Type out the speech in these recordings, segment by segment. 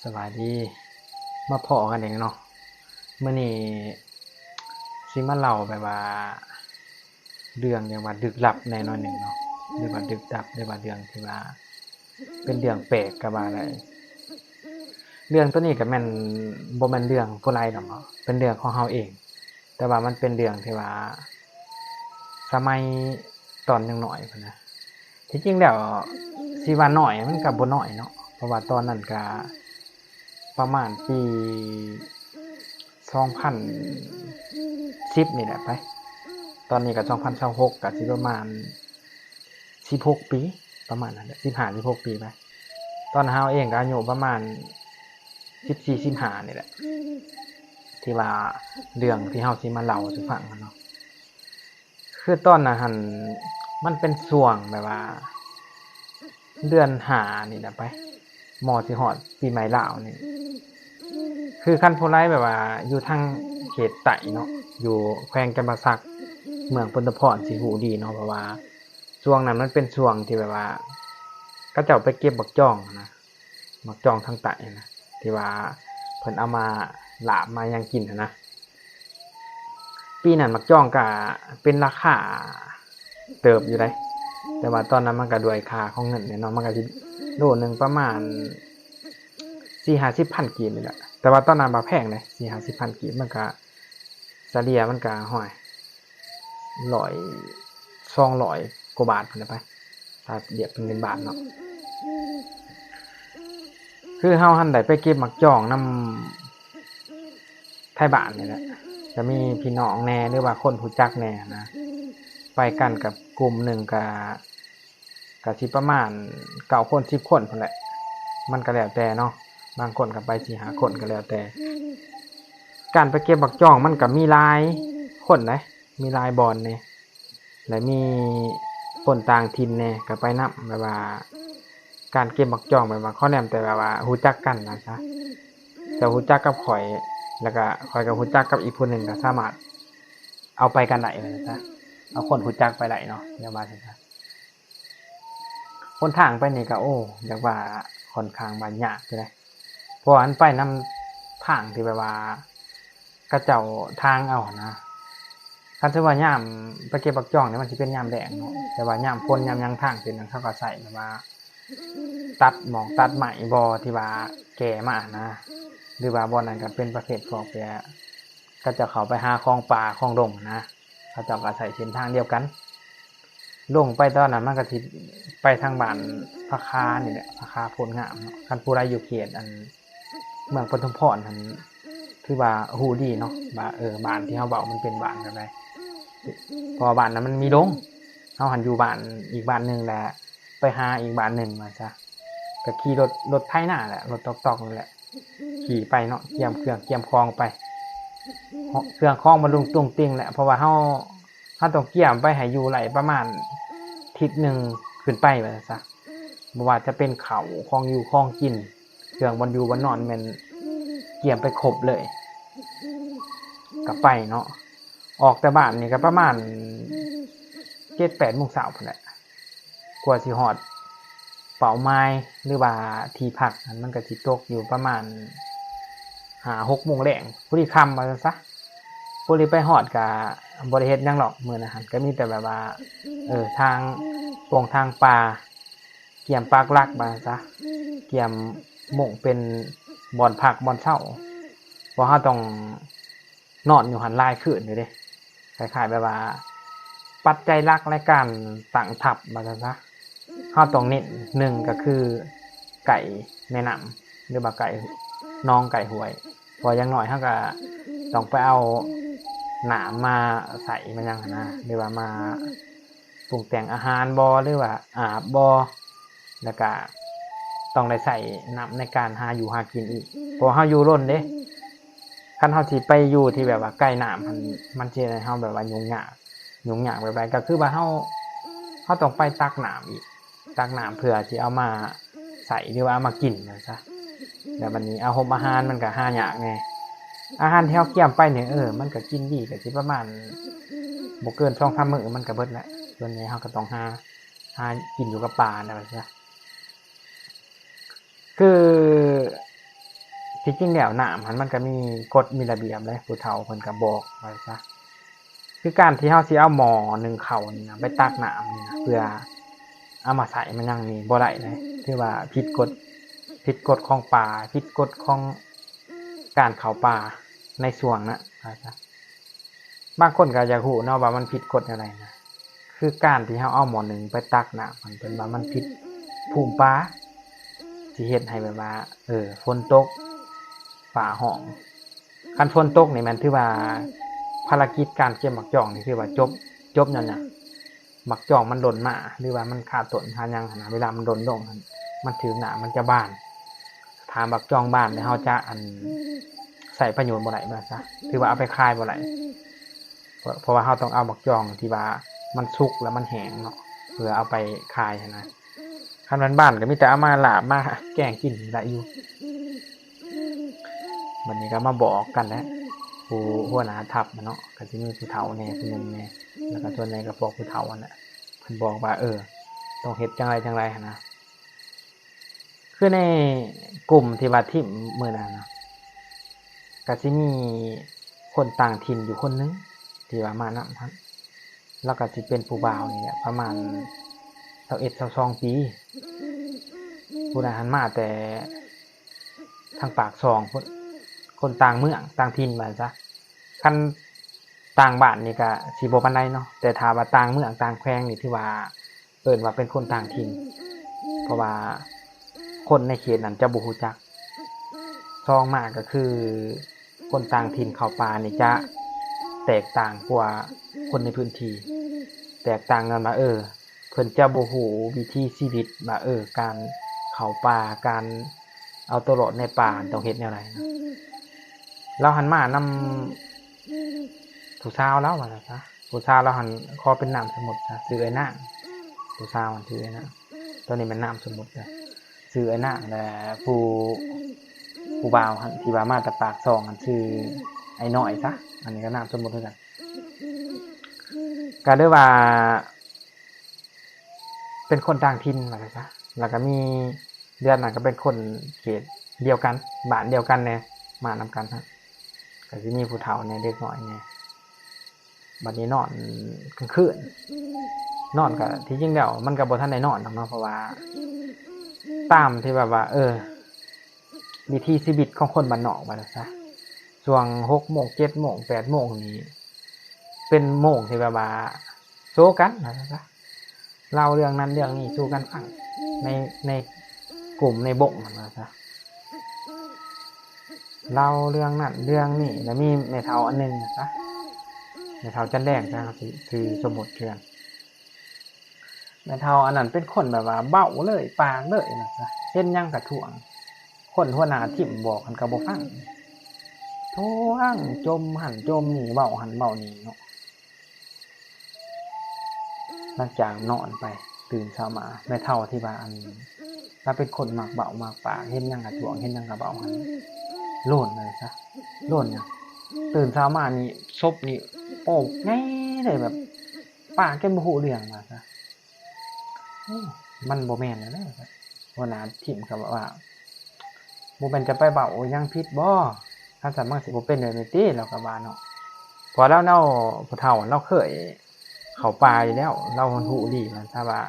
ສະບາຍດີ ມາພໍ້ກັນອີກເນາະ. ມື້ນີ້ຊິມາເລົ່າແບບວ່າ ເລື່ອງ ເລື່ອງວ່າລຶກລັບແດ່ໜ້ອຍໜຶ່ງເນາະ ຫຼືວ່າດຶກດັບ ຫຼືວ່າເລື່ອງທີ່ວ່າເປັນເລື່ອງແປກກໍວ່າໄດ້. ເລື່ອງໂຕນີ້ກໍແມ່ນ ບໍ່ແມ່ນເລື່ອງຜູ້ໃດດອກເນາະ ເປັນເລື່ອງຂອງເຮົາເອງ ແຕ່ວ່າມັນເປັນເລື່ອງທີ່ວ່າ ສະໄໝຕອນຍັງນ້ອຍພຸ້ນນະ. ທີ່ຈິງແລ້ວຊິວ່ານ້ອຍມັນກໍບໍ່ນ້ອຍເນາະ ເພາະວ່າຕອນນັ້ນກໍປະມານປີສອງພັນສິບນີ້ແຫຼະໄປ ຕອນນີ້ກໍສອງພັນຊາວຫົກ ກໍຊິປະມານສິບຫົກປີ ປະມານນັ້ນແຫຼະ ສິບຫ້າ ສິບຫົກປີໄປ. ຕອນເຮົາເອງກໍອາຍຸປະມານສິບສີ່ ສິບຫ້ານີ້ແຫຼະ ທີ່ວ່າເລື່ອງທີ່ເຮົາຊິມາເລົ່າສູ່ຟັງຫັ້ນເນາະ. ຄືຕອນນັ້ນຫັ້ນ ມັນເປັນຊ່ວງແບບວ່າ ເດືອນຫ້ານີ້ແຫຼະໄປ ມໍຊິຮອດປີໃໝ່ລາວນີ້. ຄືຄັນຜູ້ໃດແບບວ່າຢູ່ທາງເຂດໃຕ້ເນາະ ຢູ່ແຂວງຈຳປາສັກ ເມືອງພົນທະພອນ ຊິຮູ້ດີເນາະ ເພາະວ່າຊ່ວງນັ້ນມັນເປັນຊ່ວງທີ່ແບບວ່າ ເຂົາເຈົ້າໄປເກັບບັກຈອງນະ ໝາກຈອງທາງໃຕ້ນະ ທີ່ວ່າເພິ່ນເອົາມາລາບມາຫຍັງກິນຫັ້ນນະ. ປີນັ້ນໝາກຈອງກະເປັນລາຄາເຕີບຢູ່ໃດ ແຕ່ວ່າຕອນນັ້ນມັນກະດ້ວຍຄ່າຂອງເງິນແຫຼະເນາະ ມັນກະຊິໂລໜຶ່ງປະມານສີ່ຫ້າສິບພັນກີບນີ້ແຫຼະ ແຕ່ວ່າຕອນນັ້ນບໍ່ແພງເດ້ ສີ່ຫ້າສິບພັນກີບ ມັນກະສະເລ່ຍມັນກະ ຫ້ອຍ ຮ້ອຍ ສອງຮ້ອຍກວ່າບາດພຸ້ນແຫຼະໄປ ຖ້າລຽບເປັນເງິນບາດເນາະ. ຄືເຮົາຫັ້ນໄດ້ໄປເກັບໝາກຈອງນຳໄທບ້ານນີ້ແຫຼະ ກະມີພີ່ນ້ອງແດ່ ຫຼືວ່າຄົນຮູ້ຈັກແດ່ນະ ໄປກັນກັບກຸ່ມໜຶ່ງກະ ກະຊິປະມານເກົ້າຄົນ ສິບຄົນພຸ້ນແຫຼະ ມັນກະແລ້ວແຕ່ເນາະ ບາງຄົນກະໄປສີ່ຫ້າຄົນ ກະແລ້ວແຕ່. ການໄປເກັບໝາກຈອງມັນກະມີຫຼາຍຄົນໃດ ມີຫຼາຍບ່ອນແດ່ ແລະມີຄົນຕ່າງຖິ່ນແດ່ກະໄປນຳ ແບບວ່າການເກັບໝາກຈອງແບບວ່າ ຂໍແນມແຕ່ແບບວ່າຮູ້ຈັກກັນວ່າຊະ ເຈົ້າຮູ້ຈັກກັບຂ້ອຍ ແລ້ວກະຂ້ອຍກະຮູ້ຈັກກັບອີກຜູ້ໜຶ່ງ ກະສາມາດເອົາໄປກັນໄດ້ວ່າຊະ ເອົາຄົນຮູ້ຈັກໄປໄດ້ເນາະ ແນວວ່າຊັ້ນຊະ. ຫົນທາງໄປນີ້ກະ ໂອ້ ຢາກວ່າຂ້ອນຂ້າງວ່າຍາກຢູ່ເດ ເພາະວ່າມັນໄປນຳທາງທີ່ແບບວ່າ ເຂົາເຈົ້າທາງເອົາຫັ້ນນະ. ຄັນສົມມຸດວ່າຍາມໄປເກັບໝາກຈອງນີ້ ມັນຊິເປັນຍາມແລ້ງເນາະ ແຕ່ວ່າຍາມຝົນຍາມຫຍັງທາງເສັ້ນນັ້ນ ເຂົາກໍໃຊ້ແບບວ່າ ຕັດໝອກຕັດໄມ້ບໍ່ ທີ່ວ່າແກ່ມານະ ຫຼືວ່າບ່ອນນັ້ນກໍເປັນປະເພດພວກທີ່ເຂົາເຈົ້າເຂົ້າໄປຫາຂອງປ່າຂອງດົງນະ ເຂົາເຈົ້າກໍໃຊ້ເສັ້ນທາງດຽວກັນ. ລົງໄປຕອນນັ້ນມັນກໍຊິໄປທາງບ້ານຜາຄານີ້ແຫຼະ ຜາຄາໂພນງາມເນາະ. ຄັນຜູ້ໃດຢູ່ເຂດອັນເມືອງປະທຸມພອນຫັ້ນ ຖືວ່າຮູ້ດີເນາະ ວ່າ ເອີ ບ້ານທີ່ເຮົາເວົ້າມັນເປັນບ້ານແບບໃດ ເພາະວ່າບ້ານນັ້ນມັນມີດົງ ເຮົາຫັ້ນຢູ່ບ້ານອີກບ້ານໜຶ່ງ ແລະໄປຫາອີກບ້ານໜຶ່ງວ່າຊະ. ກໍຂີ່ລົດ ລົດໄຖນາແຫຼະ ລົດຕອກໆນັ້ນແຫຼະ ຂີ່ໄປເນາະ ກຽມເຄື່ອງກຽມຂອງໄປ ເຄື່ອງຂອງມັນລຸງຕຸງຕິງແຫຼະ ເພາະວ່າເຮົາ ເຮົາຕ້ອງກຽມໄປໃຫ້ຢູ່ໄດ້ປະມານທິດໜຶ່ງຂຶ້ນໄປວ່າຊັ້ນຊະ. ບໍ່ວ່າຈະເປັນເຂົ້າ ຂອງຢູ່ຂອງກິນ ເຄື່ອງບ່ອນຢູ່ບ່ອນນອນ ແມ່ນກຽມໄປຄົບເລີຍ ກໍໄປເນາະ. ອອກແຕ່ບ້ານນີ້ກໍປະມານເຈັດແປດໂມງເຊົ້າພຸ້ນແຫຼະ ກວ່າຊິຮອດເປົ້າໝາຍ ຫຼືວ່າທີ່ພັກຫັ້ນ ມັນກໍຊິຕົກຢູ່ປະມານຫ້າຫົກໂມງແລງ ພໍດີຄ່ຳວ່າຊັ້ນຊະ. ພໍດີໄປຮອດກະບໍ່ໄດ້ເຮັດຫຍັງດອກ ມື້ນັ້ນຫັ້ນ ກະມີແຕ່ແບບວ່າ ເອີ ຖາງປົງຖາງປ່າ ກຽມປັກຫຼັກວ່າຊັ້ນຊະ ກຽມມຸງເປັນບ່ອນພັກບ່ອນເຊົາ ເພາະເຮົາຕ້ອງ ນອນຢູ່ຫັ້ນຫຼາຍຄືນຢູ່ເດ້ ຄ້າຍໆແບບວ່າປັດໄຈຫຼັກໃນການຕັ້ງທັບວ່າຊັ້ນຊະ. ເຮົາຕ້ອງເນັ້ນ ໜຶ່ງກໍຄືໃກ້ແມ່ນ້ຳ ຫຼືວ່າໃກ້ໜອງໃກ້ຫ້ວຍ ເພາະຢ່າງໜ້ອຍເຮົາກໍຕ້ອງໄປເອົານ້ຳມາໃຊ້ມາຫຍັງຫັ້ນນະ ຫຼືວ່າມາ ປຸງແຕ່ງອາຫານບໍ ຫຼືວ່າອາບບໍ ແລ້ວກະຕ້ອງໄດ້ໃຊ້ນ້ຳໃນການຫາຢູ່ຫາກິນອີກ ເພາະວ່າເຮົາຢູ່ລົນເດ້. ຄັນເຮົາຊິໄປຢູ່ທີ່ແບບວ່າໃກ້ນ້ຳຫັ້ນ ມັນຊິເຮັດໃຫ້ເຮົາແບບວ່າຫຍຸ້ງຍາກ ຫຍຸ້ງຍາກແບບໃດ ກໍຄືວ່າເຮົາ ເຮົາຕ້ອງໄປຕັກນ້ຳອີກ ຕັກນ້ຳເພື່ອຊິເອົາມາໃຊ້ ຫຼືວ່າເອົາມາກິນວ່າຊັ້ນຊະ. ແລ້ວບັດນີ້ອາຫົມອາຫານມັນກໍຫາຍາກແດ່ ອາຫານທີ່ເຮົາກຽມໄປນີ້ ເອີ ມັນກໍກິນດີ ກໍຊິປະມານບໍ່ເກີນສອງສາມມື້ມັນກໍເບິດແລ້ວ ສ່ວນໃຫຍ່ເຮົາກໍຕ້ອງຫາ ຫາກິນຢູ່ກັບປ່ານະວ່າຊັ້ນຊະ. ຄື ທີ່ຈິງແລ້ວນ້ຳຫັ້ນມັນກໍມີກົດມີລະບຽບເດ້ ຜູ້ເຖົ້າເພິ່ນກໍບອກວ່າຊະ ຄືການທີ່ເຮົາຊິເອົາໝໍ້ໜຶ້ງເຂົ້ານີ້ນະ ໄປຕັກນ້ຳນີ້ນະ ເພື່ອເອົາມາໃຊ້ມາຫຍັງນີ້ບໍ່ໄດ້ເດ້ ຖືວ່າຜິດກົດ ຜິດກົດຂອງປ່າ ຜິດກົດຂອງການເຂົ້າປ່າໃນຊ່ວງນັ້ນວ່າຊະ. ບາງຄົນກໍຢາກຮູ້ເນາະວ່າມັນຜິດກົດແນວໃດນະ ຄືການທີ່ເຮົາເອົາໝໍ້ໜຶ້ງໄປຕັກນ້ຳຫັ້ນ ເພິ່ນວ່າມັນຜິດພູມປ່າ ຊິເຮັດໃຫ້ແບບວ່າ ເອີ ຝົນຕົກ ຟ້າຮ້ອງ. ຄັນຝົນຕົກນີ້ແມ່ນຖືວ່າພາລະກິດການເກັບໝາກຈອງນີ້ຖືວ່າຈົບ ຈົບຍ້ອນຫຍັງ? ໝາກຈອງມັນຫຼົ່ນມາ ຫຼືວ່າມັນຄາຕົ້ນຄາຫຍັງຫັ້ນນະ ເວລາມັນຫຼົ່ນລົງຫັ້ນ ມັນຖືກນ້ຳມັນຈະບານ ຖ້າໝາກຈອງບານແລ້ວເຮົາຈະ ອັນ ໃຊ້ປະໂຫຍດບໍ່ໄດ້ວ່າຊະ ຖືວ່າເອົາໄປຂາຍບໍ່ໄດ້ ເພາະ ເພາະວ່າເຮົາຕ້ອງເອົາໝາກຈອງທີ່ວ່າມັນສຸກແລ້ວມັນແຫ້ງເນາະ ເພື່ອເອົາໄປຂາຍຫັ້ນນະ. ຄັນມັນບານກໍມີແຕ່ເອົາມາລາບມາແກງກິນໄດ້ຢູ່. ບັດນີ້ກໍມາບອກກັນແຫຼະ ຜູ້ຫົວໜ້າທັບນະເນາະ ກໍຊິມີຜູ້ເຖົ້າແດ່ຜູ້ໜຶ່ງແດ່ ແລ້ວກໍສ່ວນໃຫຍ່ກໍພວກຜູ້ເຖົ້າຫັ້ນແຫຼະ ເພິ່ນບອກວ່າ ເອີ ຕ້ອງເຮັດຈັ່ງໃດຈັ່ງໃດຫັ້ນນະ. ຄືໃນກຸ່ມທີ່ວ່າຖິ້ມມື້ນັ້ນນະ ກະຊິມີຄົນຕ່າງຖິ່ນຢູ່ຄົນໜຶ່ງທີ່ວ່າມານຳຫັ້ນ ລາວກະຊິເປັນຜູ້ບ່າວນີ້ແຫຼະ ປະມານຊາວເອັດ ຊາວສອງປີ. ຜູ້ນັ້ນຫັ້ນມາແຕ່ທາງປາກຊ່ອງພຸ້ນ ຄົນຕ່າງເມືອງຕ່າງຖິ່ນວ່າຊັ້ນຊະ. ຄັນຕ່າງບ້ານນີ້ກະຊິບໍ່ປານໃດເນາະ ແຕ່ຖ້າວ່າຕ່າງເມືອງຕ່າງແຂວງນີ້ຖືວ່າ ເອີ້ນວ່າເປັນຄົນຕ່າງຖິ່ນ ເພາະວ່າຄົນໃນເຂດນັ້ນຈະບໍ່ຮູ້ຈັກ. ສອງມາກໍຄືຄົນຕ່າງຖິ່ນເຂົ້າປ່ານີ້ຈະແຕກຕ່າງກວ່າຄົນໃນພື້ນທີ່ ແຕກຕ່າງກັນວ່າ ເອີ ເພິ່ນຈະບໍ່ຮູ້ວິຖີຊີວິດວ່າ ເອີ ການເຂົ້າປ່າ ການເອົາຕົວລອດໃນປ່າຕ້ອງເຮັດແນວໃດ. ລາວຫັ້ນມານຳ ຜູ້ສາວລາວວ່າຊັ້ນຊະ ຜູ້ສາວລາວຫັ້ນຂໍເປັນນາມສົມມຸດຊະ ຊື່ເອື້ອຍນາງ ຜູ້ສາວຫັ້ນຊື່ເອື້ອຍນາງ ໂຕນີ້ແມ່ນນາມສົມມຸດເດີ ຊື່ເອື້ອຍນາງ ແລະ ຜູ້ ຜູ້ບ່າວຫັ້ນທີ່ວ່າມາແຕ່ປາກຊ່ອງຫັ້ນຊື່ອ້າຍນ້ອຍຊະ ອັນນີ້ກໍນາມສົມມຸດຄືກັນ. ກໍເລີຍວ່າ ເປັນຄົນຕ່າງຖິ່ນວ່າຊັ້ນຊະ ແລ້ວກໍມີເດືອນນັ້ນກໍເປັນຄົນເຂດດຽວກັນ ບ້ານດຽວກັນແດ່ ມານຳກັນຫັ້ນ ກໍຊິມີຜູ້ເຖົ້າແດ່ ເດັກນ້ອຍແດ່. ບັດນີ້ນອນກາງຄືນ ນອນກໍທີ່ຈິງແລ້ວມັນກໍບໍ່ທັນໄດ້ນອນດອກເນາະ ເພາະວ່າຕາມທີ່ແບບວ່າ ເອີ ວິຖີຊີວິດຂອງຄົນບ້ານນອກວ່າຊັ້ນຊະ ຊ່ວງຫົກໂມງ ເຈັດໂມງ ແປດໂມງນີ້ ເປັນໂມງທີ່ແບບວ່າໂຊກັນວ່າຊັ້ນຊະ ເລົ່າເລື່ອງນັ້ນເລື່ອງນີ້ສູ່ກັນຟັງ ໃນ ໃນກຸ່ມໃນບົ້ງຫັ້ນວ່າຊະ ເລົ່າເລື່ອງນັ້ນເລື່ອງນີ້ ແລ້ວມີແມ່ເຖົ້າອັນໜຶ່ງຊະ ແມ່ເຖົ້າຈັນແດງຊະ ເຮົາຊິຊື່ສົມມຸດເທື່ອ ແມ່ເຖົ້າອັນນັ້ນເປັນຄົນແບບວ່າເວົ້າເລີຍປາກເລີຍວ່າຊະ ເຫັນຫຍັງກະທ້ວງ ຄົນຫົວໜ້າທີມບອກຫັ້ນກະບໍ່ຟັງ ທ້ວງ ຈົ່ມຫັ້ນຈົ່ມນີ້ ເວົ້າຫັ້ນເວົ້ານີ້ເນາະ. ຫຼັງຈາກນອນໄປ ຕື່ນເຊົ້າມາ ແມ່ເຖົ້າທີ່ວ່າອັນ ລາວເປັນຄົນມັກເວົ້າມັກປາກ ເຫັນຫຍັງກະທ້ວງ ເຫັນຫຍັງກະເວົ້າຫັ້ນ ໂລນເລີຍຊະ ໂລນຫຍັງ ຕື່ນເຊົ້າມານີ້ ສົບນີ້ໂອກໃຫຍ່ເລີຍ ແບບປາກຈົນບໍ່ຮູ້ເລື່ອງວ່າຊະ. ໂອ້ ມັນບໍ່ແມ່ນແລ້ວ ຫົວໜ້າທີມກໍວ່າ ບໍ່ແມ່ນຈະໄປເວົ້າຫຍັງຜິດບໍ່? ຄັນຊັ້ນມັນຊິບໍ່ເປັນແບບນີ້ຕິ ລາວກໍວ່າເນາະ ເພາະວ່າລາວ ລາວ ຜູ້ເຖົ້າລາວເຄີຍເຂົ້າປ່າຢູ່ແລ້ວ ລາວຮູ້ດີວ່າ ຖ້າວ່າ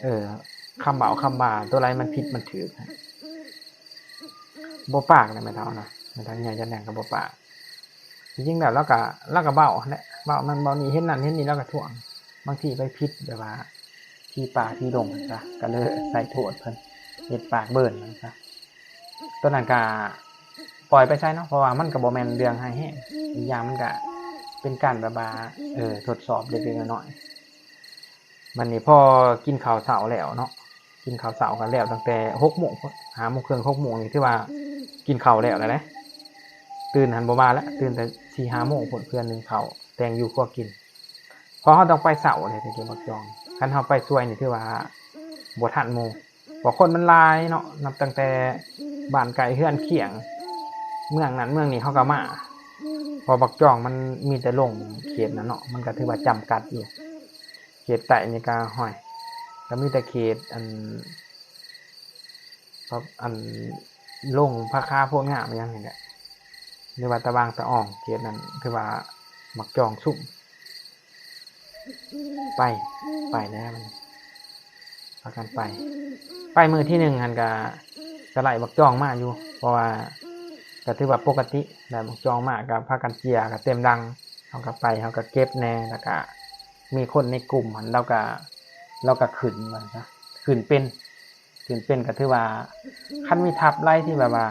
ເອີ ຄຳເວົ້າຄຳວ່າຕົວໃດມັນຜິດມັນຖືກ ບໍ່ປາກນະ ແມ່ເຖົ້ານະ ແມ່ເຖົ້າໃຫຍ່ຈັນແດງກໍບໍ່ປາກ. ທີ່ຈິງແລ້ວລາວກໍ ລາວກໍເວົ້າຫັ້ນແຫຼະ ເວົ້ານັ້ນເວົ້ານີ້ ເຫັນນັ້ນເຫັນນີ້ ລາວກໍທ້ວງ ບາງທີໄປຜິດແບບວ່າທີ່ປ່າທີ່ດົງຊະ ກໍເລີຍໃສ່ໂທດເພິ່ນ ເຮັດປາກເບີນຊະ. ໂຕນັ້ນກໍປ່ອຍໄປຊະເນາະ ເພາະວ່າມັນກໍບໍ່ແມ່ນເລື່ອງຮ້າຍແຮງ ອີກຢ່າງມັນກໍເປັນການແບບວ່າ ເອີ ທົດສອບເລັກໆນ້ອຍໆ. ບັດນີ້ພໍກິນເຂົ້າເຊົ້າແລ້ວເນາະ ກິນເຂົ້າເຊົ້າກໍແລ້ວຕັ້ງແຕ່ຫົກໂມງພຸ້ນ ຫ້າໂມງເຄິ່ງ ຫົກໂມງນີ້ຖືວ່າກິນເຂົ້າແລ້ວແລ້ວເດ້ ຕື່ນຫັ້ນບໍ່ວ່າແລ້ວ ຕື່ນແຕ່ສີ່ຫ້າໂມງພຸ້ນ ເພື່ອໜຶ້ງເຂົ້າແຕ່ງຢູ່ຄົວກິນ ເພາະເຮົາຕ້ອງໄປເຊົ້າເດ້ໄປເກັບໝາກຈອງ ຄັນເຮົາໄປສວຍນີ້ຖືວ່າບໍ່ທັນໝູ່ ເພາະຄົນມັນຫຼາຍເນາະ ນັບຕັ້ງແຕ່ບ້ານໃກ້ເຮືອນຄຽງ ເມືອງນັ້ນເມືອງນີ້ເຂົາກໍມາ ເພາະໝາກຈອງມັນມີແຕ່ລົງເຂດນັ້ນເນາະ ມັນກໍຖືວ່າຈຳກັດຢູ່ ເຂດໃຕ້ນີ້ກໍ ຫ້ວຍ ກໍມີແຕ່ເຂດ ອັນ ອັນ ລົງຜາຄາໂພນງາມຫຍັງນີ້ແຫຼະ ຫຼືວ່າຕາບາງຕາອອງ ເຂດນັ້ນ ຖືວ່າໝາກຈອງຊຸ່ມ. ໄປ ໄປແລ້ວ ພາກັນໄປ ໄປມື້ທີໜຶ່ງຫັ້ນກະ ກະໄລ່ໝາກຈອງມາຢູ່ ເພາະວ່າກະຖືວ່າປົກກະຕິ ໄດ້ໝາກຈອງມາກະພາກັນເຈຍ ກະເຕັມລັງ. ເຮົາກະໄປ ເຮົາກະເກັບແດ່ ແລ້ວກະມີຄົນໃນກຸ່ມຫັ້ນ ລາວກະ ລາວກະຂຶ້ນວ່າຊັ້ນຊະ ຂຶ້ນເປັນ ຂຶ້ນເປັນກະຖືວ່າ ຄັນມີທັບໄລ່ທີ່ແບບວ່າ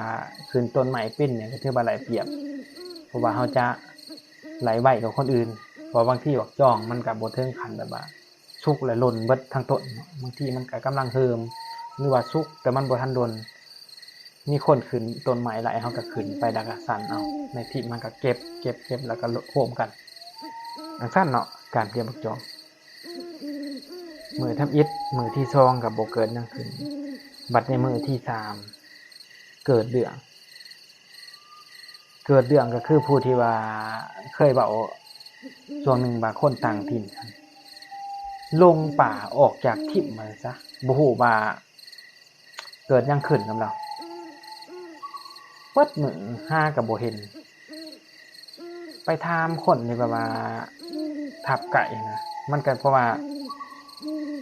ຂຶ້ນຕົ້ນໄມ້ເປັນນີ້ ກະຖືວ່າໄດ້ປຽບ ເພາະວ່າເຮົາຈະໄລ່ໄວກວ່າຄົນອື່ນ ເພາະບາງທີໝາກຈອງມັນກະບໍ່ເຖິງຂັ້ນແບບວ່າສຸກແລ້ວຫຼົ່ນເບິດທັງຕົ້ນເນາະ ບາງທີມັນກະກຳລັງເຫີມ ຫຼືວ່າສຸກແຕ່ມັນບໍ່ທັນຫຼົ່ນ ມີຄົນຂຶ້ນຕົ້ນໄມ້ໄລ່ ເຮົາກະຂຶ້ນໄປ ແລ້ວກະສັ່ນເອົາ ໃນທີບມັນກະເກັບ ເກັບ ເກັບ ແລ້ວກະໂຮມກັນ ຈັ່ງຊັ້ນເນາະ ການເກັບໝາກຈອງ. ມື້ທຳອິດ ມື້ທີສອງກະບໍ່ເກີດຫຍັງຂຶ້ນ ບັດໃນມື້ທີສາມ ເກີດເລື່ອງ ເກີດເລື່ອງກະຄືຜູ້ທີ່ວ່າເຄີຍເວົ້າຊ່ວງໜຶ່ງວ່າຄົນຕ່າງຖິ່ນ ຫຼົງປ່າອອກຈາກຖິ້ມວ່າຊັ້ນຊະ ບໍ່ຮູ້ວ່າເກີດຫຍັງຂຶ້ນກັບລາວ ເບິດມື້ຫາກະບໍ່ເຫັນ. ໄປຖາມຄົນທີ່ແບບວ່າທັບໃກ້ນະ ມັນກະ ເພາະວ່າ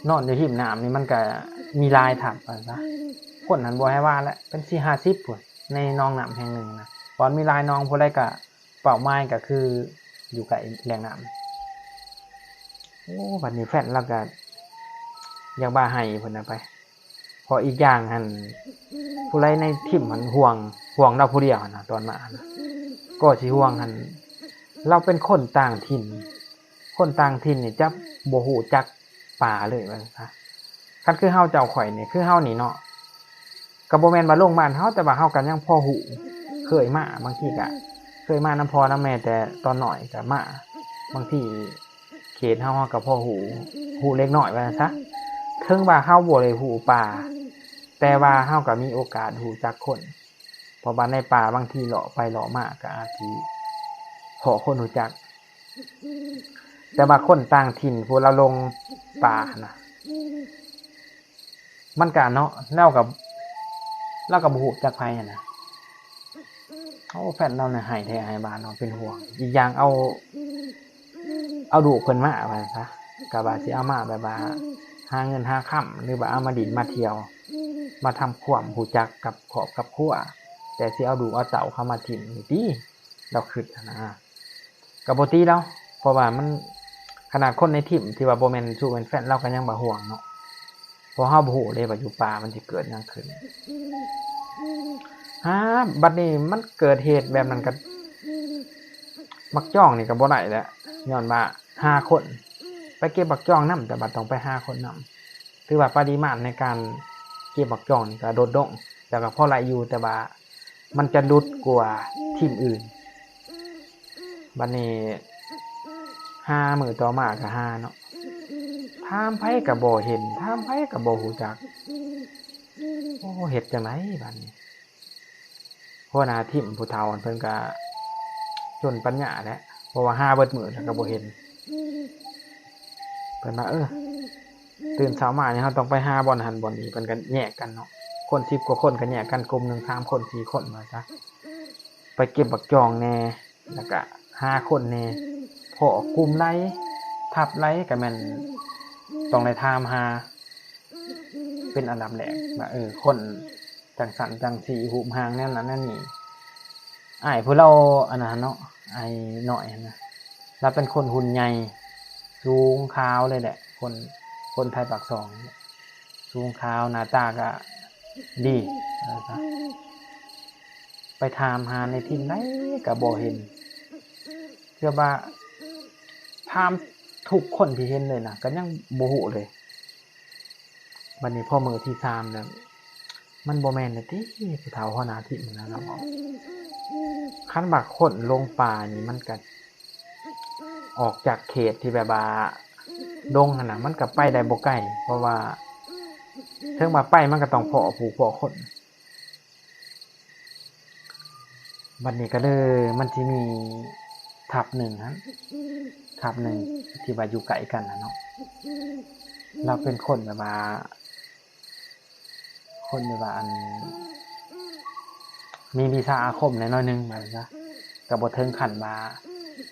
ນອນຢູ່ຮິມນ້ຳນີ້ ມັນກະມີຫຼາຍທັບວ່າຊັ້ນຊະ ຄົນຫັ້ນບໍ່ໃຫ້ວ່າແຫຼະ ເປັນສີ່ຫ້າສິບພຸ້ນ ໃນໜອງນ້ຳແຫ່ງໜຶ່ງນະ ເພາະມີຫຼາຍໜອງ ຜູ້ໃດກະ ເປົ້າໝາຍກະຄືຢູ່ໃກ້ແຫຼ່ງນ້ຳ. ໂອ້ ບັດນີ້ແຟນລາວກະຢາກວ່າໄຫ້ພຸ້ນນະໄປ ເພາະອີກຢ່າງຫັ້ນ ຜູ້ໃດໃນທີມຫັ້ນຫ່ວງ ຫ່ວງລາວຜູ້ດຽວຫັ້ນນະ ຕອນມາຫັ້ນນະ ກໍຊິຫ່ວງຫັ້ນ ລາວເປັນຄົນຕ່າງຖິ່ນ ຄົນຕ່າງຖິ່ນນີ້ຈະບໍ່ຮູ້ຈັກປ່າເລີຍວ່າຊັ້ນຊະ ຄັນຄືເຮົາເຈົ້າຂ້ອຍນີ້ ຄືເຮົານີ້ເນາະ ກະບໍ່ແມ່ນວ່າລົງບ້ານເຮົາ ແຕ່ວ່າເຮົາກະຍັງພໍຮູ້ ເຄີຍມາ ບາງທີກະເຄີຍມານຳພໍ່ນຳແມ່ ແຕ່ຕອນນ້ອຍກະມາ ບາງທີ ເຂດເຮົາ ເຮົາກະພໍຮູ້ ຮູ້ເລັກນ້ອຍວ່າຊັ້ນຊະ ເຖິງວ່າເຮົາບໍ່ໄດ້ຮູ້ປ່າ ແຕ່ວ່າເຮົາກະມີໂອກາດຮູ້ຈັກຄົນ ເພາະວ່າໃນປ່າບາງທີເລາະໄປເລາະມາກະອາດຊິພໍ້ຄົນຮູ້ຈັກ ແຕ່ວ່າຄົນຕ່າງຖິ່ນ ຜູ້ລາວລົງປ່າຫັ້ນນະ ມັນກະເນາະ ລາວກະ ລາວກະບໍ່ຮູ້ຈັກໃຜຫັ້ນນະ. ໂອ້ ແຟນລາວນີ້ໄຫ້ແທ້ໄຫ້ວ່າເນາະ ເປັນຫ່ວງ ອີກຢ່າງເອົາ ເອົາລູກເພິ່ນມາວ່າຊັ້ນຊະ ກະວ່າຊິເອົາມາແບບວ່າຫາເງິນຫາຄຳ ຫຼືວ່າເອົາມາຫຼິ້ນມາທ່ຽວ ມາທຳຄວາມຮູ້ຈັກກັບຄອບກັບຄົວ ແຕ່ຊິເອົາລູກເອົາເຕົ້າເຂົ້າມາຖິ້ມນີ້ຕິ ລາວຄຶດຫັ້ນນະ. ກະບໍ່ຕິລາວ ເພາະວ່າມັນ ຂະໜາດຄົນໃນທີມທີ່ວ່າບໍ່ແມ່ນຊູ່ແມ່ນແຟນ ລາວກະຍັງວ່າຫ່ວງເນາະ ເພາະເຮົາບໍ່ຮູ້ເດ້ວ່າຢູ່ປ່າມັນຊິເກີດຫຍັງຂຶ້ນ. ຫາ ບັດນີ້ມັນເກີດເຫດແບບນັ້ນກະ ໝາກຈອງນີ້ກະບໍ່ໄດ້ແຫຼະ ຍ້ອນວ່າຫ້າຄົນ ໄປເກັບໝາກຈອງນຳ ແຕ່ວ່າຕ້ອງໄປຫ້າຄົນນຳ ຖືວ່າປະລິມານໃນການເກັບໝາກຈອງນີ້ກະຫຼຸດລົງ ແຕ່ກະພໍໄດ້ຢູ່ ແຕ່ວ່າ ມັນຈະຫຼຸດກວ່າທີມອື່ນ. ບັດນີ້ຫ້າມື້ຕໍ່ມາກະຫາເນາະ ຖາມໃຜກະບໍ່ເຫັນ ຖາມໃຜກະບໍ່ຮູ້ຈັກ ໂອ້ ເຮັດຈັ່ງໃດບັດນີ້. ຫົວໜ້າທີມຜູ້ເຖົ້າຫັ້ນເພິ່ນກະຈົນປັນຍາແຫຼະ ເພາະວ່າຫາເບິດມື້ແລ້ວກະບໍ່ເຫັນ ເພິ່ນວ່າ ເອີ ຕື່ນເຊົ້າມານີ້ເຮົາຕ້ອງໄປຫາບ່ອນຫັ້ນບ່ອນນີ້ ເພິ່ນກະແຍກກັນເນາະ ຄົນສິບກວ່າຄົນກະແຍກກັນ ກຸ່ມໜຶ່ງສາມຄົນສີ່ຄົນວ່າຊະ ໄປເກັບໝາກຈອງແດ່ ແລ້ວກະຫ້າຄົນແດ່ ພໍ້ກຸ່ມໃດ ທັບໃດກະແມ່ນຕ້ອງໄດ້ຖາມຫາເປັນອັນດັບແລກວ່າ ເອີ ຄົນຈັ່ງຊັ້ນຈັ່ງຊີ້ ຮູບຮ່າງແນວນັ້ນແນວນີ້. ອ້າຍຜູ້ລາວອັນນັ້ນເນາະ ອ້າຍນ້ອຍຫັ້ນນະ ລາວເປັນຄົນຫຸ່ນໃຫຍ່ ສູງຂາວເລີຍແຫຼະ ຄົນ ຄົນໄທປາກຊ່ອງ ສູງຂາວ ໜ້າຕາກະດີ ວ່າຊະ ໄປຖາມຫາໃນທີມໃດກະບໍ່ເຫັນ ເກືອບວ່າຖາມທຸກຄົນທີ່ເຫັນເລີຍນະ ກະຍັງບໍ່ຮູ້ເລີຍ. ບັດນີ້ພໍມື້ທີສາມແລ້ວ ມັນບໍ່ແມ່ນແລ້ວຕິ ຜູ້ເຖົ້າຫົວໜ້າທີມຫັ້ນນະ ລາວເວົ້າ ຄັນວ່າຄົນຫຼົງປ່ານີ້ ມັນກະອອກຈາກເຂດທີ່ແບບວ່າດົງຫັ້ນນະ ມັນກະໄປໄດ້ບໍ່ໄກ ເພາະວ່າເຖິງວ່າໄປມັນກະຕ້ອງພໍ້ຜູ້ພໍ້ຄົນ. ບັດນີ້ກະເລີຍ ມັນຊິມີທັບໜຶ່ງຫັ້ນ ທັບໜຶ່ງທີ່ວ່າຢູ່ໃກ້ກັນຫັ້ນເນາະ ລາວເປັນຄົນແບບວ່າ ຄົນແບບວ່າອັນ ມີວິຊາອາຄົມແດ່ໜ້ອຍໜຶ່ງວ່າຊັ້ນຊະ. ກໍບໍ່ເຖິງຂັ້ນວ່າ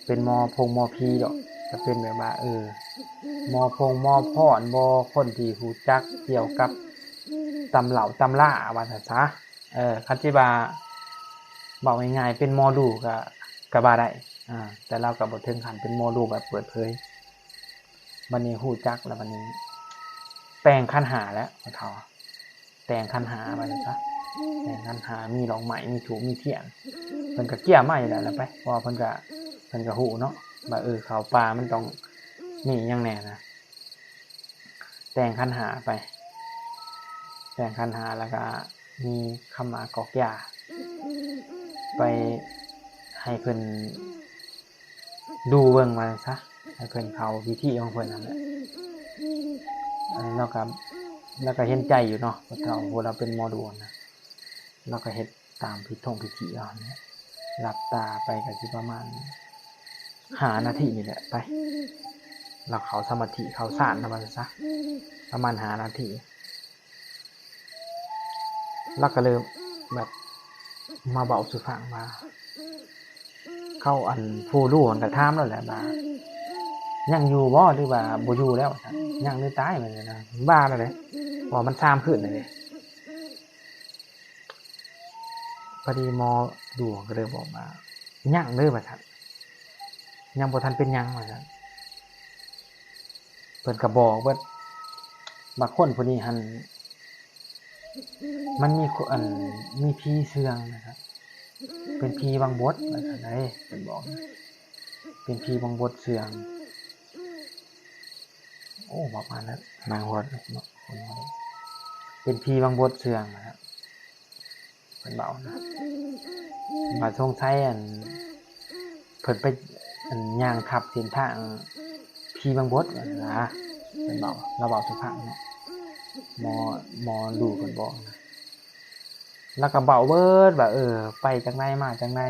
ເປັນໝໍພົງໝໍຜີດອກ, ກໍເປັນແບບວ່າ ເອີ ໝໍພົງໝໍພອນບໍ, ຄົນທີ່ຮູ້ຈັກກ່ຽວກັບຕຳເລົ່າຕຳລາວ່າຊັ້ນຊະ. ເອີ ຄັນຊິວ່າເວົ້າງ່າຍໆ ເປັນໝໍດູກໍ ກໍວ່າໄດ້. ອາ ແຕ່ລາວກໍບໍ່ເຖິງຂັ້ນເປັນໝໍດູແບບເປີດເຜີຍ. ບັດນີ້ຮູ້ຈັກແລ້ວ ບັດນີ້ແຕ່ງຂັນຫ້າແລ້ວ ພໍ່ເຖົ້າ. ແຕ່ງຂັນຫ້າວ່າຊັ້ນຊະ, ແຕ່ງຂັນຫ້າ ມີດອກໄມ້ ມີທູບ ມີທຽນ. ເພິ່ນກໍກຽມາຢູ່ແລ້ວແຫຼະໄປ, ເພາະວ່າເພິ່ນກໍ ເພິ່ນກໍຮູ້ເນາະວ່າ ເອີ ເຂົ້າປ່າມັນຕ້ອງມີຫຍັງແດ່ນະ. ແຕ່ງຂັນຫ້າໄປ, ແຕ່ງຂັນຫ້າ ແລ້ວກໍມີຄຳໝາກກອກຢາໄປໃຫ້ເພິ່ນ ດູເບິ່ງວ່າຊັ້ນຊະ, ໃຫ້ເພິ່ນເຂົ້າພິທີຂອງເພິ່ນນັ້ນແຫຼະ. ອັນນີ້ເຮົາກໍ ເຮົາກໍເຫັນໃຈຢູ່ເນາະ, ເພາະວ່າເຮົາເປັນໝໍດູນະ, ເຮົາກໍເຮັດຕາມພິທີ ພິທີເຮົາຫັ້ນແຫຼະ. ຫຼັບຕາໄປກໍຊິປະມານຫ້ານາທີນີ້ແຫຼະ ໄປ ເຮົາເຂົ້າສະມາທິ ເຂົ້າຊານນະວ່າຊັ້ນຊະ, ປະມານຫ້ານາທີ. ລາວກໍເລີ່ມແບບມາເວົ້າສູ່ຟັງວ່າ ເຂົາ ອັນ ຜູ້ຮູ້ຫັ້ນກໍຖາມລາວແຫຼະວ່າ ຍັງຢູ່ບໍ່ ຫຼືວ່າບໍ່ຢູ່ແລ້ວ ຍັງຫຼືຕາຍ ວ່າຊັ້ນນະ. ວ່າລະເດ້ ເພາະວ່າມັນສາມຄືນແລ້ວເດ້. ພໍດີໝໍດູກໍເລີຍບອກວ່າ ຍັງເດີ ວ່າຊັ້ນ, ຍັງບໍ່ທັນເປັນຫຍັງ ວ່າຊັ້ນ. ເພິ່ນກໍບອກເບິດວ່າຄົນຜູ້ນີ້ຫັ້ນ ມັນມີ ອັນ ມີຜີເຊື່ອງນະຄັບ, ເປັນຜີບັງບົດ ວ່າຊັ້ນໃດ໋ ເພິ່ນບອກ ເປັນຜີບັງບົດເຊື່ອງ. ໂອ້ ປະມານນັ້ນ ນາງຮອດເນາະ ເປັນຜີບັງບົດເຊື່ອງນະຄັບ. ເພິ່ນເວົ້ານະ ວ່າສົງໄສ ອັນ ເພິ່ນໄປ ອັນ ຍ່າງທັບເສັ້ນທາງຜີບັງບົດນະ, ເພິ່ນເວົ້າ ລາວເວົ້າສູ່ຟັງເນາະ ໝໍ ໝໍດູເພິ່ນບອກນະ. ລາວກໍເວົ້າເບິດວ່າ ເອີ ໄປຈັ່ງໃດ ມາຈັ່ງໃດ,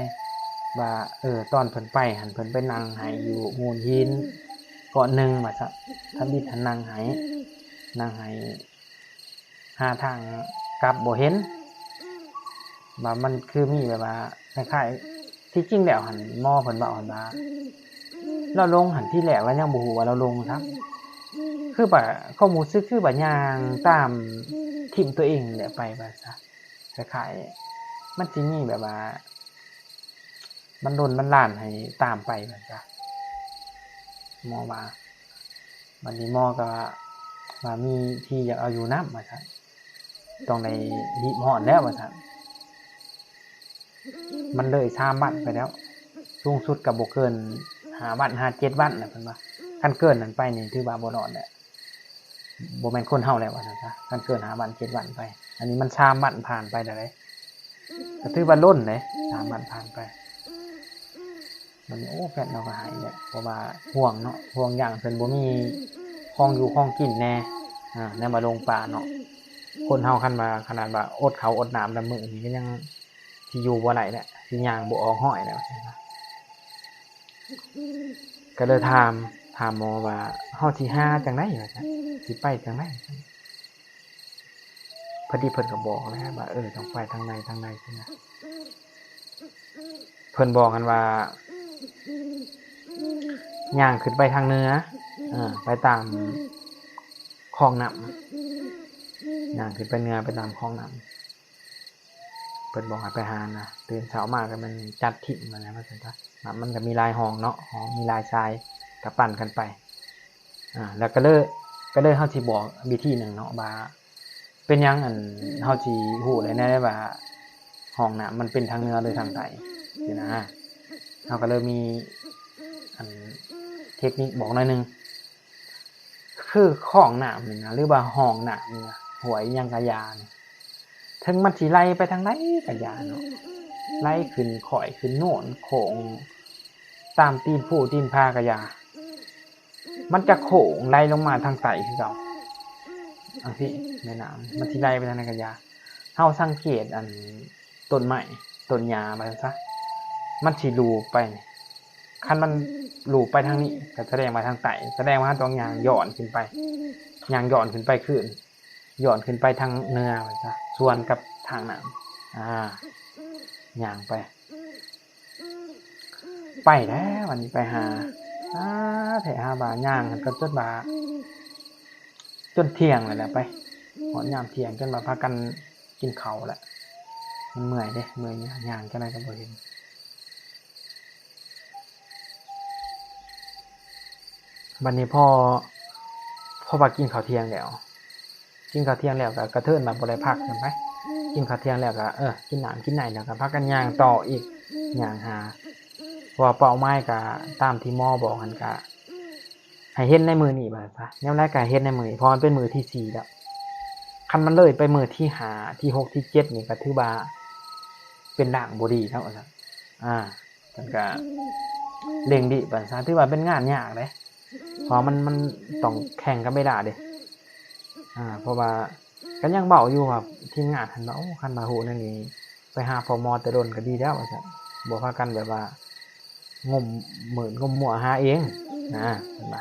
ວ່າ ເອີ ຕອນເພິ່ນໄປຫັ້ນ ເພິ່ນໄປນັ່ງໄຫ້ຢູ່ໂງນຫີນກ້ອນໜຶ່ງ ວ່າຊັ້ນ, ທຳອິດຫັ້ນນັ່ງໄຫ້ ນັ່ງໄຫ້ ຫາທາງກັບບໍ່ເຫັນ, ວ່າມັນຄືມີແບບວ່າຄ້າຍໆ ທີ່ຈິງແລ້ວຫັ້ນ ໝໍເພິ່ນເວົ້າຫັ້ນວ່າ ລາວຫຼົງຫັ້ນ ທີແລກລາວຍັງບໍ່ຮູ້ວ່າລາວຫຼົງຊ້ຳ, ຄືວ່າຄວາມຮູ້ສຶກຄືວ່າຍ່າງຕາມຖິ້ມຕົວເອງແຫຼະໄປ ວ່າຊະ, ຄ້າຍໆ ມັນຊິມີແບບວ່າບັນດົນບັນດານໃຫ້ຕາມໄປ ວ່າຊະ ໝໍວ່າ. ບັດນີ້ໝໍກໍວ່າມີທີ່ຢາກເອົາຢູ່ນຳ ວ່າຊັ້ນ, ຕ້ອງໄດ້ຮີບຮ້ອນແລ້ວ ວ່າຊັ້ນ. ມັນເລີຍສາມວັນໄປແລ້ວ, ສູງສຸດກໍບໍ່ເກີນຫ້າວັນ ຫາເຈັດວັນນະ ເພິ່ນວ່າ, ຄັນເກີນນັ້ນໄປນີ້ຖືວ່າບໍ່ລອດແລ້ວ, ບໍ່ແມ່ນຄົນເຮົາແລ້ວ ວ່າຊັ້ນຊະ, ຄັນເກີນຫ້າວັນ ເຈັດວັນໄປ. ອັນນີ້ມັນສາມວັນຜ່ານໄປແລ້ວເດ້, ກໍຖືວ່າລົ້ນເດ້ ສາມວັນຜ່ານໄປ. ບັດນີ້ ໂອ້ ແຟນເຮົາກໍຫາຍແຫຼະ ເພາະວ່າຫ່ວງເນາະ, ຫ່ວງຢ້ານເພິ່ນບໍ່ມີຂອງຢູ່ຂອງກິນແດ່ ອາ ແນມວ່າຫຼົງປ່າເນາະ. ຄົນເຮົາຄັນວ່າ ຂະໜາດວ່າອົດເຂົ້າອົດນ້ຳນຳມື້ນີ້ ກໍຍັງຊິຢູ່ບໍ່ໄດ້ແຫຼະ, ຊິຍ່າງບໍ່ອອກຮ້ອຍແລ້ວ ວ່າຊັ້ນ. ກໍເລີຍຖາມ ຖາມໝໍວ່າ ເຮົາຊິຫາຈັ່ງໃດ ວ່າຊັ້ນ, ຊິໄປຈັ່ງໃດ? ພໍດີເພິ່ນກໍບອກແລ້ວວ່າ ເອີ ຕ້ອງໄປທາງໃດທາງໃດຊີ້ນະ. ເພິ່ນບອກຫັ້ນວ່າ ຍ່າງຂຶ້ນໄປທາງເໜືອ ເອີ ໄປຕາມຄອງນ້ຳ, ຍ່າງຂຶ້ນໄປເໜືອ ໄປຕາມຄອງນ້ຳ. ເພິ່ນບອກໃຫ້ໄປຫານະ, ຕື່ນເຊົ້າມາກໍແມ່ນຈັດຖິ້ມຫັ້ນນະ ວ່າຊັ້ນຊະ. ນ້ຳມັນກໍມີຫຼາຍຮ່ອງເນາະ, ຮ່ອງມີຫຼາຍສາຍ ກໍປັ່ນກັນໄປ. ອາ ແລ້ວກໍເລີຍ ກໍເລີຍເຮົາຊິບອກວິທີໜຶ່ງເນາະວ່າ ເປັນຫຍັງ ອັນ ເຮົາຊິຮູ້ໄດ້ແນວໃດວ່າຮ່ອງນ້ຳມັນເປັນທາງເໜືອ ຫຼື ທາງໃຕ້ ຊີ້ນະ. ເຮົາກໍເລີຍມີ ອັນ ເທັກນິກບອກໜ້ອຍໜຶ່ງ. ຄືຄອງນ້ຳນີ້ນະ ຫຼືວ່າຮ່ອງນ້ຳນີ້ນະ ຫ້ວຍຫຍັງກະຢ່ານີ້ ເຖິງມັນຊິໄຫຼໄປທາງໃດກະຢ່າເນາະ, ໄຫຼຂຶ້ນຄ້ອຍຂຶ້ນໂນນໂຄ້ງຕາມຕີນພູຕີນຜາກະຢ່າ, ມັນຈະໂຄ້ງໄຫຼລົງມາທາງໃຕ້ຄືເກົ່າ. ຈັ່ງຊີ້ ແມ່ນ້ຳມັນຊິໄຫຼໄປທາງໃດກະຢ່າ, ເຮົາສັງເກດ ອັນ ຕົ້ນໄມ້ຕົ້ນຫຍ້າວ່າຊັ້ນຊະ, ມັນຊິລູບໄປ. ຄັນມັນລູບໄປທາງນີ້ ກໍສະແດງວ່າທາງໃຕ້, ສະແດງວ່າເຮົາຕ້ອງຍ່າງຍ້ອນຂຶ້ນໄປ, ຍ່າງຍ້ອນຂຶ້ນໄປຄືນ, ຍ້ອນຂຶ້ນໄປທາງເໜືອວ່າຊັ້ນຊະ, ສວນກັບທາງນ້ຳ. ອາ ຍ່າງໄປ ໄປແລ້ວ ອັນນີ້ໄປຫາ ຫາແທ້ຫາວ່າ ຍ່າງກໍຈົນວ່າ ຈົນທ່ຽງແລ້ວແຫຼະ ໄປຮອດຍາມທ່ຽງ ຈົນວ່າພາກັນກິນເຂົ້າແຫຼະ ມັນເມື່ອຍເດ້ ເມື່ອຍຍ່າງ ຍ່າງຈັ່ງໃດກໍບໍ່ເຫັນ. ບັດນີ້ພໍ ພໍວ່າກິນເຂົ້າທ່ຽງແລ້ວ ກິນເຂົ້າທ່ຽງແລ້ວກໍກະເທີນວ່າບໍ່ໄດ້ພັກຊັ້ນໄປ ກິນເຂົ້າທ່ຽງແລ້ວກໍ ເອີ ກິນນ້ຳກິນໃນແລ້ວກໍພາກັນຍ່າງຕໍ່ອີກ ຍ່າງຫາ ເພາະວ່າເປົ້າໝາຍກໍຕາມທີ່ໝໍບອກຫັ້ນ ກໍໃຫ້ເຫັນໃນມື້ນີ້ວ່າຊັ້ນຊະ ແນວໃດກໍໃຫ້ເຫັນໃນມື້ນີ້ ເພາະມັນເປັນມື້ທີສີ່ແລ້ວ ຄັນມັນເລີຍໄປມື້ທີຫ້າ ທີຫົກ ທີເຈັດນີ້ ກໍຖືວ່າເປັນລາງບໍ່ດີແລ້ວວ່າຊັ້ນ ອາ ເພິ່ນກະເລັ່ງດີບວ່າຊັ້ນ ຖືວ່າເປັນງານຍາກເດ້ ເພາະວ່າມັນ ມັນຕ້ອງແຂ່ງກັບເວລາເດ້ ອາ ເພາະວ່າກໍຍັງເວົ້າຢູ່ວ່າ ທີມງານຫັ້ນວ່າ ໂອ້ ຄັນວ່າຮູ້ແນວນີ້ ໄປຫາພໍ່ໝໍແຕ່ດົນກໍດີແລ້ວວ່າຊັ້ນ ບໍ່ພາກັນແບບວ່າງົມມືດງົມມົວຫາເອງນະ ເພິ່ນວ່າ.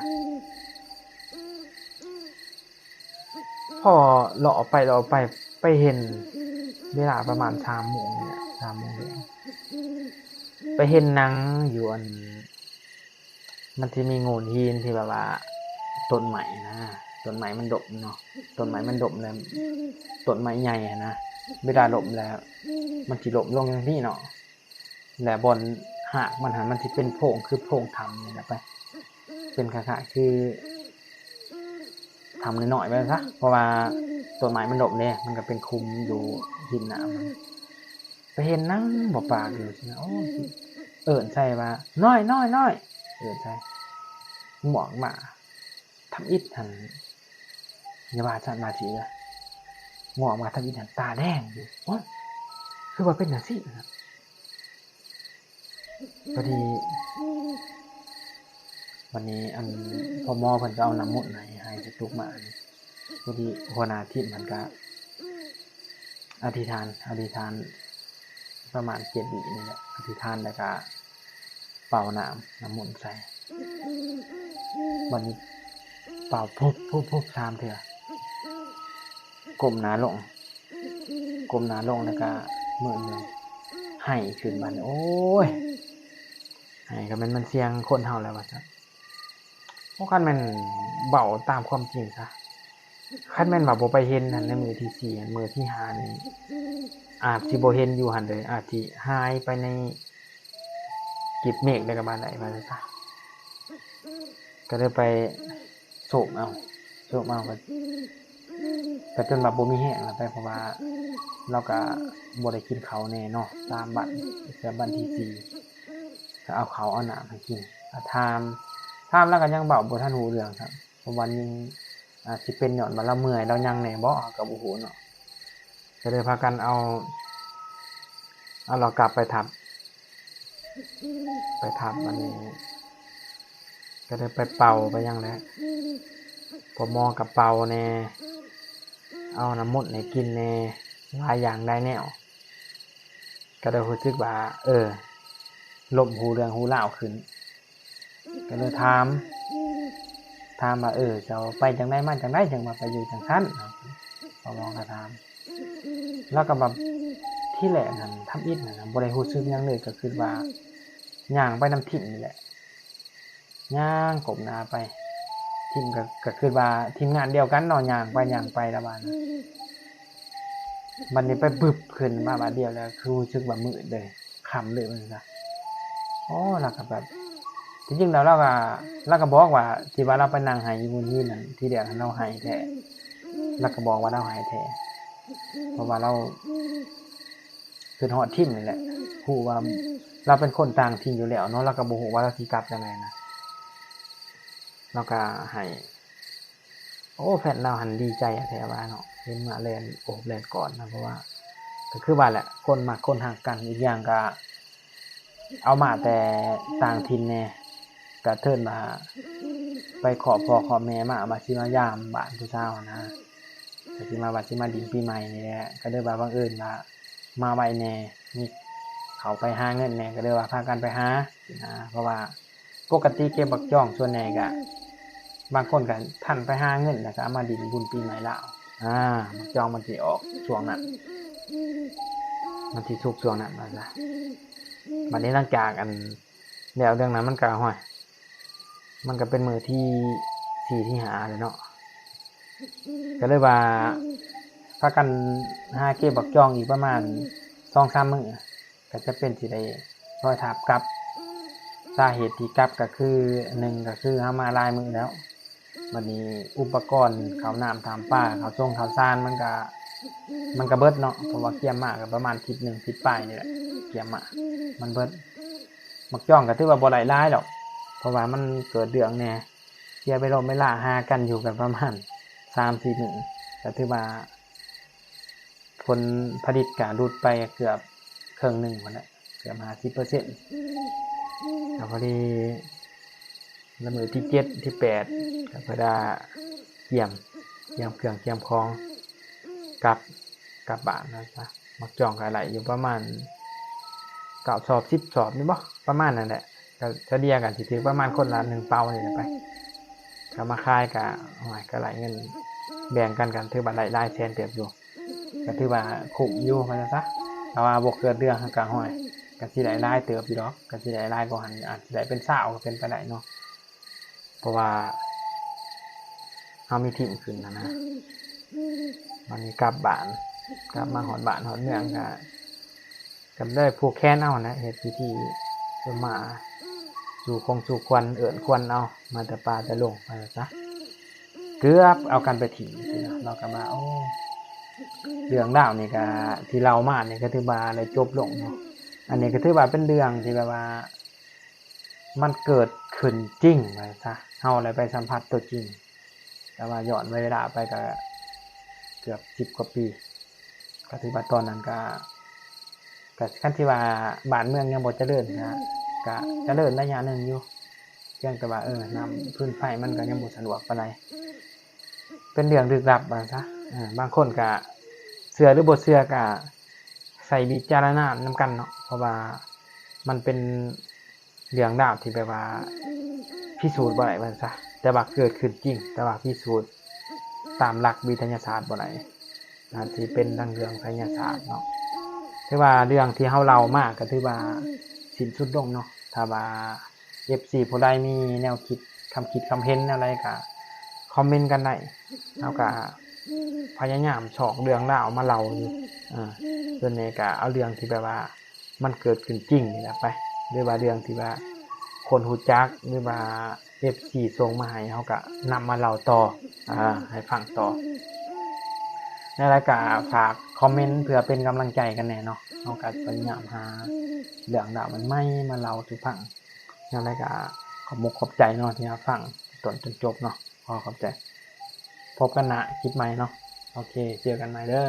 ພໍເລາະໄປເລາະໄປ ໄປເຫັນເວລາປະມານສາມໂມງນີ້ແຫຼະ ສາມໂມງແລງ ໄປເຫັນນັ່ງຢູ່ອັນ ມັນຊິມີໂງ່ນຫີນທີ່ແບບວ່າຕົ້ນໄມ້ນະ ຕົ້ນໄມ້ມັນລົ້ມເນາະ ຕົ້ນໄມ້ມັນລົ້ມແລ້ວ ຕົ້ນໄມ້ໃຫຍ່ຫັ້ນນະ ເວລາລົ້ມແລ້ວ ມັນຊິລົ້ມລົງຈັ່ງຊີ້ເນາະ ແລະບ່ອນຮາກມັນຫັ້ນ ມັນຊິເປັນໂພງ ຄືໂພງຖ້ຳນີ້ແຫຼະໄປ ເປັນຄ້າຍໆຄືຖ້ຳນ້ອຍໆໄປຊະ ເພາະວ່າຕົ້ນໄມ້ມັນລົ້ມເດ້ ມັນກໍເປັນຂຸມຢູ່ຮິມນ້ຳ ໄປເຫັນນັ່ງບໍ່ປາກຢູ່ ໂອ້ ເອີ້ນໃສ່ວ່າ ນ້ອຍໆ ນ້ອຍ ເອີ້ນໃສ່ ງວກມາ ທຳອິດຫັ້ນ ຢ່າວ່າຊັ້ນວ່າຊີ້ເດີ ງວກມາທຳອິດຫັ້ນຕາແດງຢູ່ ໂອ້ຍ ຄືວ່າເປັນຈັ່ງຊີ້ ພໍດີ ບັດນີ້ອັນ ພໍ່ໝໍເພິ່ນກໍເອົານ້ຳມົນໃຫ້ ໃຫ້ສະຕຸກມາ ພໍດີຫົວໜ້າທີມເພິ່ນກໍ ອະທິຖານ ອະທິຖານປະມານເຈັດວິນີ້ແຫຼະ ອະທິຖານແລ້ວກະເປົ່ານ້ຳ ນ້ຳມົນໃສ່ ບັດນີ້ເປົ່າພຸບ ພຸບ ພຸບ ສາມເທື່ອ ກົ້ມໜ້າລົງ ກົ້ມໜ້າລົງແລ້ວກະມືມືໄຫ້ຂຶ້ນ ບັດນີ້ ໂອ້ຍ ໄຫ້ກໍແມ່ນມັນສຽງຄົນເຮົາແລ້ວວ່າຊັ້ນ. ໂອ້ ຄັນແມ່ນເວົ້າຕາມຄວາມຈິງຊະ ຄັນແມ່ນວ່າບໍ່ໄປເຫັນຫັ້ນໃນມື້ທີສີ່ ມື້ທີຫ້ານີ້ ອາດຊິບໍ່ເຫັນຢູ່ຫັ້ນເລີຍ ອາດຊິຫາຍໄປໃນກີບເມກໄດ້ກໍວ່າໄດ້ ວ່າຊັ້ນຊະ ກໍເລີຍໄປສູບເອົາ ສູບເອົາ ກໍ ກໍຈົນວ່າບໍ່ມີແຮງແລ້ວໄປ ເພາະວ່າລາວກໍບໍ່ໄດ້ກິນເຂົ້າແນ່ເນາະ ສາມວັນ ແຕ່ວັນທີສີ່ ກໍເອົາເຂົ້າເອົານ້ຳໃຫ້ກິນ ກໍຖາມ ຖາມລາວກໍຍັງເວົ້າບໍ່ທັນຮູ້ເລື່ອງຊ້ຳ ເພາະວ່າຍັງ ອາດຊິເປັນຍ້ອນວ່າລາວເມື່ອຍ ລາວຍັງແນ່ບໍ່ ເຮົາກໍບໍ່ຮູ້ເນາະ ກໍເລີຍພາກັນເອົາ ເອົາລາວກັບໄປທັບ ໄປທັບ ອັນນີ້ ກໍໄດ້ໄປເປົ່າໄປຫຍັງແຫຼະ ພໍ່ໝໍກໍເປົ່າແດ່ ເອົານ້ຳມົນໃຫ້ກິນແດ່ ຫຼາຍຢ່າງຫຼາຍແນວ ກໍໄດ້ຮູ້ສຶກວ່າ ເອີ ລົມຮູ້ເລື່ອງຮູ້ລາວຂຶ້ນ ກໍເລີຍຖາມ ຖາມວ່າ ເອີ ເຈົ້າໄປຈັ່ງໃດມາຈັ່ງໃດ ຈັ່ງວ່າໄປຢູ່ຈັ່ງຊັ້ນ ພໍ່ໝໍກໍຖາມ ລາວກໍແບບ ທີແລກຫັ້ນ ທຳອິດຫັ້ນນະ ບໍ່ໄດ້ຮູ້ສຶກຫຍັງເລີຍ ກໍຄິດວ່າຍ່າງໄປນຳທີມນີ້ແຫຼະ ຍ່າງກົ້ມໜ້າໄປ ທີມກໍ ກໍຄິດວ່າທີມງານດຽວກັນເນາະ ຍ່າງໄປຍ່າງໄປລະບາດນະ ບັດນີ້ໄປບຶບຂຶ້ນມາບາດດຽວແລ້ວ ຄືຮູ້ສຶກວ່າມືດເລີຍ ຄ່ຳເລີຍວ່າຊັ້ນຊະ ໂອ້ ລາວກໍແບບ ທີ່ຈິງແລ້ວລາວກໍ ລາວກໍບອກວ່າ ທີ່ວ່າລາວໄປນັ່ງໄຫ້ຢູ່ໂງຫີນນັ້ນ ທີແລກຫັ້ນລາວໄຫ້ແທ້ ລາວກໍບອກວ່າລາວໄຫ້ແທ້ ເພາະວ່າລາວ ຄືຮອດທີມນີ້ແຫຼະ ຮູ້ວ່າລາວເປັນຄົນຕ່າງຖິ່ນຢູ່ແລ້ວເນາະ ລາວກໍບໍ່ຮູ້ວ່າລາວຊິກັບຈັ່ງໃດນະ ລາວກໍໄຫ້ ໂອ້ ແຟນລາວຫັ້ນດີໃຈແທ້ວ່າເນາະ ເຫັນມາແລ່ນໂອບແລ່ນກອດນະ ເພາະວ່າ ກໍຄືວ່າແຫຼະ ຄົນມັກຄົນຮັກກັນ ອີກຢ່າງກໍ ເອົາມາແຕ່ຕ່າງຖິ່ນແດ່ ກະເທີນວ່າໄປຂອບພໍ່ຂອບແມ່ມາ ວ່າຊິມາຢາມບ້ານຜູ້ສາວຫັ້ນນະ ກະຊິມາ ວ່າຊິມາດິນປີໃໝ່ນີ້ແຫຼະ ກະເລີຍວ່າບັງເອີນວ່າມາໄວແດ່ ມີເຂົ້າໄປຫາເງິນແດ່ ກະເລີຍວ່າພາກັນໄປຫານະ ເພາະວ່າປົກກະຕິເກັບໝາກຈອງສ່ວນໃຫຍ່ກະ ບາງຄົນກະທັນໄປຫາເງິນ ແລ້ວກະເອົາມາດິນບຸນປີໃໝ່ລາວ ອາ ໝາກຈອງມັນຊິອອກຊ່ວງນັ້ນ. ມັນຊິສຸກຊ່ວງນັ້ນວ່າຊະ. ບັດນີ້ຫຼັງຈາກອັນ ແລ້ວເລື່ອງນັ້ນມັນກໍ ຫ້ວຍ ມັນກໍເປັນມື້ທີສີ່ ທີຫ້າແລ້ວເນາະ ກໍເລີຍວ່າພາກັນຫາເກັບບັກຈອງອີກປະມານສອງສາມມື້ ກໍຈຳເປັນຊິໄດ້ຖອຍທາບກັບ. ສາເຫດທີ່ກັບກໍຄື ໜຶ່ງກໍຄືເຮົາມາຫຼາຍມື້ແລ້ວ ບັດນີ້ອຸປະກອນເຂົ້ານ້ຳທຳປາ ເຂົ້າຊົງເຂົ້າສານ ມັນກະ ມັນກະເບິດເນາະ ເພາະວ່າກຽມມາກະປະມານທິດໜຶ່ງທິດປາຍນີ້ແຫຼະ ກຽມມາ ມັນເບິດ. ໝາກຈອງກະຖືວ່າບໍ່ໄດ້ຫຼາຍດອກ ເພາະວ່າມັນເກີດເລື່ອງແດ່ ເສຍເວລາເວລາຫາກັນຢູ່ກະປະມານສາມສີ່ມື້ ກະຖືວ່າ ຜົນຜະລິດກະຫຼຸດໄປເກືອບເຄິ່ງໜຶ່ງພຸ້ນແຫຼະ ເກືອບຫ້າສິບເປີເຊັນ. ແລ້ວພໍດີລະມື້ທີເຈັດ ທີແປດ ກໍເພິ່ນວ່າກຽມ ກຽມເຄື່ອງກຽມຂອງກັບ ກັບບ້ານວ່າຊະ. ໝາກຈອງກໍໄດ້ຢູ່ປະມານເກົ້າສອບ ສິບສອບນີ້ບໍ ປະມານນັ້ນແຫຼະ ກໍສະເລ່ຍກັນຊິຖືກປະມານຄົນລະໜຶ່ງເປົານີ້ແຫຼະໄປ ກໍມາຂາຍກໍ ໂອ້ຍ ກໍໄດ້ເງິນແບ່ງກັນ ກໍຖືວ່າໄດ້ຫຼາຍແສນເຕີບຢູ່. ກໍຖືວ່າຄຸ້ມຢູ່ວ່າຊັ້ນຊະ ຖ້າວ່າບໍ່ເກີດເລື່ອງຫັ້ນກໍ ໂອ້ຍ ກໍຊິໄດ້ຫຼາຍເຕີບຢູ່ດອກ ກໍຊິໄດ້ຫຼາຍກວ່າຫັ້ນ ອາດຊິໄດ້ເປັນຊາວກໍເປັນໄປໄດ້ເນາະ ເພາະວ່າເຮົາມີທີມຂຶ້ນຫັ້ນນະ. ບັດນີ້ກັບບ້ານ ກັບມາຮອດບ້ານຮອດເມືອງ ກໍ ກໍເລີຍຜູກແຂນເອົາຫັ້ນແຫຼະ ເຮັດພິທີສົມມາສູ່ຄົງສູ່ຄວັນ ເອີ້ນຄວັນເອົາ ມາແຕ່ປ່າແຕ່ດົງວ່າຊັ້ນຊະ. ເກືອບເອົາກັນໄປຖິ້ມ ເນາະ ເຮົາກໍວ່າ ໂອ້ ເລື່ອງລາວນີ້ກໍ ທີ່ເລົ່າມານີ້ກໍຖືວ່າໄດ້ຈົບລົງເນາະ. ອັນນີ້ກໍຖືວ່າເປັນເລື່ອງທີ່ແບບວ່າມັນເກີດຂຶ້ນຈິງວ່າຊັ້ນຊະ ເຮົາໄດ້ໄປສຳຜັດຕົວຈິງ ແຕ່ວ່າຍ້ອນເວລາໄປກໍເກືອບສິບກວ່າປີ ກໍຖືວ່າຕອນນັ້ນກໍ ກໍຄັນທີ່ວ່າບ້ານເມືອງຍັງບໍ່ຈະເລີນ ກໍ ກໍຈະເລີນໄລຍະໜຶ່ງຢູ່ ພຽງແຕ່ວ່າ ເອີ ນ້ຳຟືນໄຟມັນກໍຍັງບໍ່ສະດວກປານໃດ ເປັນເລື່ອງລຶກລັບວ່າຊັ້ນຊະ. ເອີ ບາງຄົນກໍເຊື່ອຫຼືບໍ່ເຊື່ອກໍໃຊ້ວິຈາລະນະນານນຳກັນເນາະ ເພາະວ່າມັນເປັນເລື່ອງລາວທີ່ແບບວ່າພິສູດບໍ່ໄດ້ວ່າຊັ້ນຊະ ແຕ່ວ່າເກີດຂຶ້ນຈິງ ແຕ່ວ່າພິສູດຕາມຫຼັກວິທະຍາສາດບໍ່ໄດ້ ອາດຊິເປັນທັງເລື່ອງໄສຍະສາດເນາະ. ຖືວ່າເລື່ອງທີ່ເຮົາເລົ່າມາກໍຖືວ່າສິ້ນສຸດລົງເນາະ ຖ້າວ່າ ເອັຟຊີ ຜູ້ໃດມີແນວຄິດ ຄຳຄິດຄຳເຫັນແນວໃດກໍຄອມເມັນກັນໄດ້ ເຮົາກໍພະຍາຍາມຊອກເລື່ອງລາວມາເລົ່າຢູ່ ເອີ ສ່ວນໃຫຍ່ກໍເອົາເລື່ອງທີ່ແບບວ່າມັນເກີດຂຶ້ນຈິງນີ້ແຫຼະໄປ ຫຼືວ່າເລື່ອງທີ່ວ່າຄົນຮູ້ຈັກ ຫຼືວ່າ ເອັຟຊີ ສົ່ງມາໃຫ້ ເຮົາກໍນຳມາເລົ່າຕໍ່ ອາ ໃຫ້ຟັງຕໍ່. ແນວໃດກໍຝາກຄອມເມັນເພື່ອເປັນກຳລັງໃຈກັນແດ່ເນາະ ເຮົາກໍພະຍາຍາມຫາເລື່ອງລາວໃໝ່ໆມາເລົ່າສູ່ຟັງ. ແນວໃດກໍຂອບມຸກຂອບໃຈເນາະ ທີ່ຮັບຟັງແຕ່ຕົ້ນຈົນຈົບເນາະ ຂໍຂອບໃຈ. ພົບກັນໜ້າຄລິບໃໝ່ເນາະ ໂອເຄ ເຈີກັນໃໝ່ເດີ.